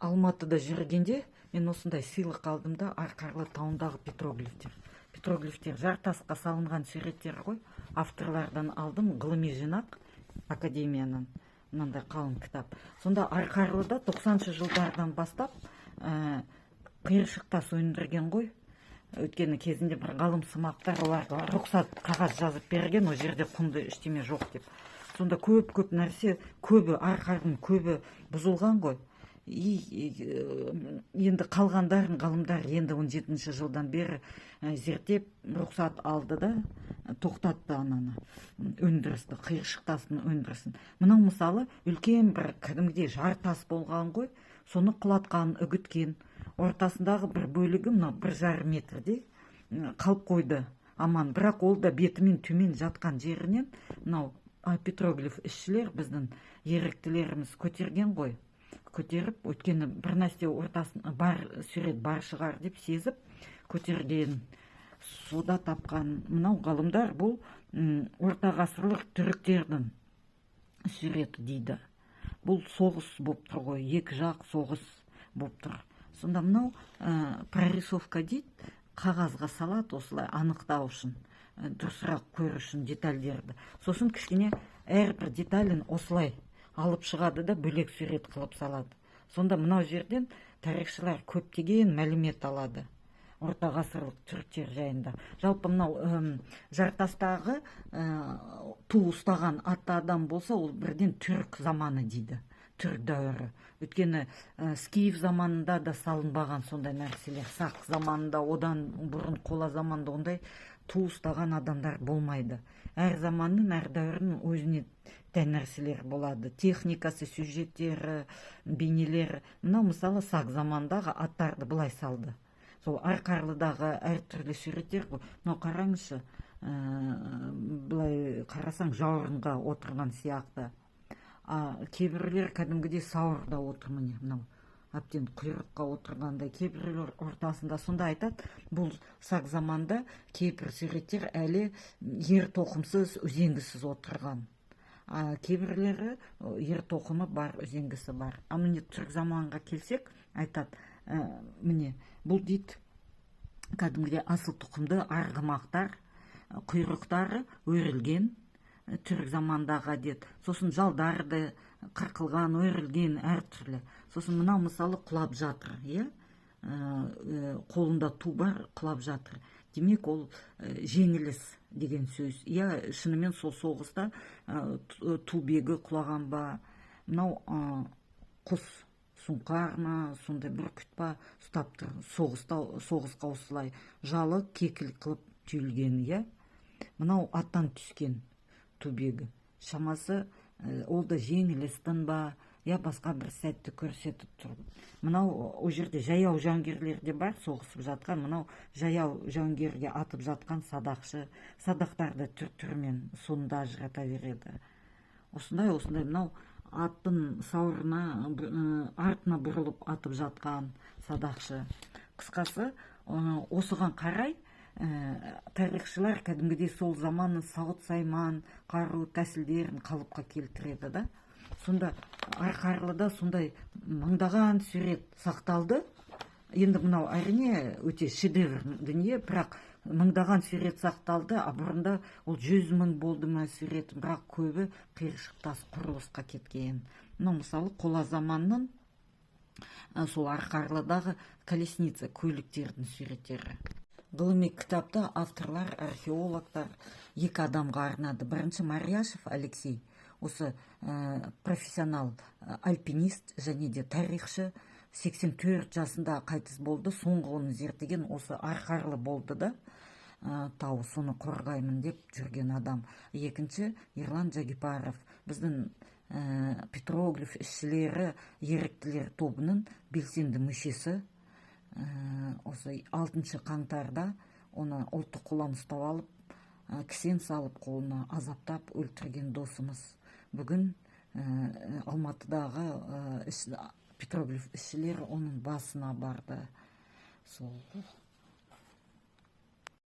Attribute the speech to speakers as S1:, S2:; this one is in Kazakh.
S1: Алматыда жүргенде мен осындай сыйлық алдым да. Арқарлы тауындағы петроглифтер. Петроглифтер жартасқа салынған суреттер ғой. Авторлардан алдым, ғылыми жинақ, академияның, мынандай қалың кітап. Сонда Арқарлыда 90-жылдардан бастап қиыршық тас өндірген ғой. Өйткені кезінде бір ғалым сымақтар оларға рұқсат қағаз жазып берген, ол жерде құнды ештеме жоқ деп. Сонда көп көп нәрсе, көбі, арқардың көбі бұзылған ғой. И енді қалғандарын ғалымдар енді 17-жылдан бері зерттеп, рұқсат алды да, тоқтатты ананы, өндірісті, қиыршық тастың өндірісін. Мынау, мысалы, үлкен бір кәдімгідей жартас болған ғой. Соны құлатқан, үгіткен. Ортасындағы бір бөлігі, мынау 1,5 метрдей, қалып қойды аман. Бірақ ол да бетімен төмен жатқан жерінен мынау петроглиф ізшілер, біздің еріктілеріміз көтерген ғой. Көтеріп, өйткені бір нәрсе ортасын бар, сурет бар шығар деп сезіп көтерген. Суда тапқан. Мынау ғалымдар бұл ортағасырлық түріктердің суреті дейді. Бұл соғыс болып тұр ғой, екі жақ соғыс болып тұр. Сонда мынау прорисовка дейді, қағазға салады осылай анықтау үшін, дұрысырақ көру үшін детальдерді. Сосын кішкене әрбір деталін осылай алып шығады да, бөлек сурет қылып салады. Сонда мынау жерден тарихшылар көптеген мәлімет алады орта ғасырлық түріктер жайында. Жалпы мынау жартастағы ту ұстаған атты адам болса, ол бірден түрік заманы дейді, түрік дәуірі. Өйткені скиф заманында да салынбаған сондай нәрселер, сақ заманында, одан бұрын қола заманында ондай ту ұстаған адамдар болмайды. Әр заманның, әр дәуірдің өзіне тән нәрселер болады: техникасы, сюжеттері, бейнелері. Мынау, мысалы, сақ замандағы аттарды былай салды. Сол Арқарлыдағы әртүрлі суреттер ғой мынау. Қараңызшы, былай қарасаң, жауырынға отырған сияқты, а кейбіреулер кәдімгідей сауырда отыр. Міне, мынау әбден құйрыққа отырғандай, кейбіреулер ортасында. Сонда айтады, бұл сақ заманда кейбір суреттер әлі ер тоқымсыз, үзеңгісіз отырған, а кейбіреулері ер тоқымы бар, үзеңгісі бар. А міне, түрік заманға келсек, айтады, міне, бұл дейді кәдімгідей асыл тұқымды арғымақтар, құйрықтары өрілген, түрік замандағы әдет. Сосын жалдары да қырқылған, өрілген әртүрлі. Сосын мынау, мысалы, құлап жатыр, иә, қолында ту бар, құлап жатыр. Демек, ол жеңіліс деген сөз, иә. Шынымен сол соғыста тубегі құлаған ба? Мынау құс, сұңқар ма, сондай бүркіт па, ұстап тұр. Соғыста, соғысқа осылай жалы кекіл қылып түйілген, иә. Мынау аттан түскен тубегі шамасы, ол да жеңілістің ба, я басқа бір сәтті көрсетіп тұр. Мынау ол жерде жаяу жауынгерлер де бар соғысып жатқан. Мынау жаяу жауынгерге атып жатқан садақшы. Садақтар да түр түрімен, соны да ажырата береді. Осындай, осындай. Мынау аттың сауырына, артына бұрылып атып жатқан садақшы. Қысқасы, осыған қарай тарихшылар кәдімгідей сол заманның сауыт сайман, қару тәсілдерін қалыпқа келтіреді да. Сонда Арқарлыда сондай мыңдаған сурет сақталды. Енді мынау, әрине, өте шедевр дүние, бірақ мыңдаған сурет сақталды, а бұрында ол 100 000 болды ма сурет. Бірақ көбі қиыршық тас құрылысқа кеткен. Мынау, мысалы, қола заманның сол Арқарлыдағы колесница, көліктердің суреттері. Ғылыми кітапта авторлар, археологтар екі адамға арнады. Бірінші Марьяшев Алексей, осы профессионал альпинист және де тарихшы, 84 жасында қайтыс болды. Соңғы оны зерттеген осы Арқарлы болды да, тау, соны қорғаймын деп жүрген адам. Екінші Ерлан Жагипаров, біздің петроглиф ізшілері еріктілер тобының белсенді мүшесі. Осы 6 қаңтарда оны ұлттық ұлан ұстап алып, кісен салып қолына, азаптап өлтірген досымыз. Бүгін Алматыдағы петроглиф ізшілері оның басына барды. Сол.